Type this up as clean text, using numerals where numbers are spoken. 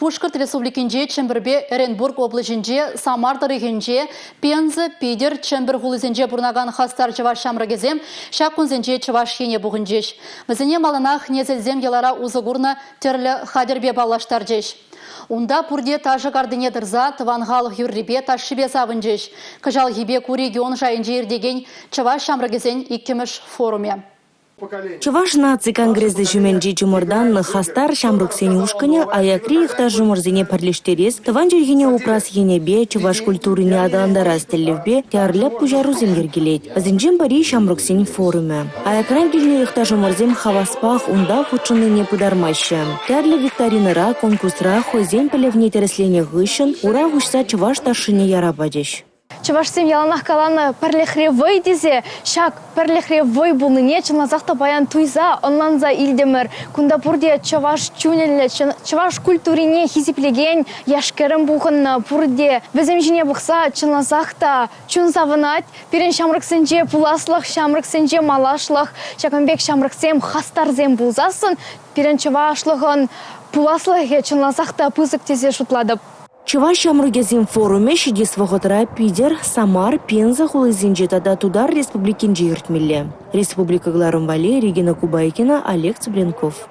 Пушкӑрт Республикинчи Чӗмпӗрпе Эренбург облаҫӗнче, Самар тӑрӑхӗнче, Пенза, Питӗр, Чӗмпӗр хулисенче пурӑнакан хастар чӑваш ҫамрӑкӗсем ҫак кунсенче Чӑваш Ене пухӑнчӗҫ. Вӗсене малтанах несӗлсем йӑлара усӑ курнӑ тӗрлӗ хатӗрпе паллаштарчӗҫ. Унта пурте ташӑ картине тӑрса тӑван халӑх юррипе, ташшипе савӑнчӗҫ. Кӑҫалхипе ку регион шайӗнче иртекен чӑваш ҫамрӑкӗсен иккӗмӗш форумӗ. Чӑваш наци конгресӗ ҫумӗнчи чӑмӑртаннӑ хастар ҫамрӑксен ушкӑнӗ аякри йӑхташӑмӑрсене пӗрлештерес, тӑван чӗлхене упрас енӗпе чӑваш культурине аталантарас тӗллевпе тӗрлӗ пуҫарусем йӗркелет. Вӗсенчен пӗри – ҫамрӑксен форумӗ. Аякран килнӗ йӑхташӑмӑрсем хаваспах унта хутшӑннине пытармаҫҫӗ. Тӗрлӗ викторинӑра, конкурсра хӑйсен пӗлӗвне тӗрӗсленӗ хыҫҫӑн ура хуҫса чӑваш ташшине яра пачӗҫ. Чӑвашсем яланах каланӑ пӗрлӗхре вӑй тесе ҫак пӗрлӗхре вӑй пулнине чӑнласах та паян туйса, ӑнланса илтӗмӗр. Кунта пурте чӑваш чунӗллӗ, чӑваш культурине хисеплекен яш-кӗрӗм пухӑннӑ пурте. Вӗсем ҫине пӑхса чӑнласах та чун савӑнать. Пирӗн ҫамрӑксенче пуласлӑх, ҫамрӑксенче малашлӑх. Ҫакӑн пек ҫамрӑксем, хастарсем пулсассӑн пирӗн чӑвашлӑхӑн пуласлӑхӗ чӑнласах та пысӑк тесе шутлатӑп. Чӑваш ҫамрӑкӗсен форумӗ ҫитес вӑхӑтра Питӗр, Самар, Пенза хулисенче тата Тутар Республикинче иртмелле. Республика кӑларӑм валли Регина Кубайкина, Олег Цыпленков.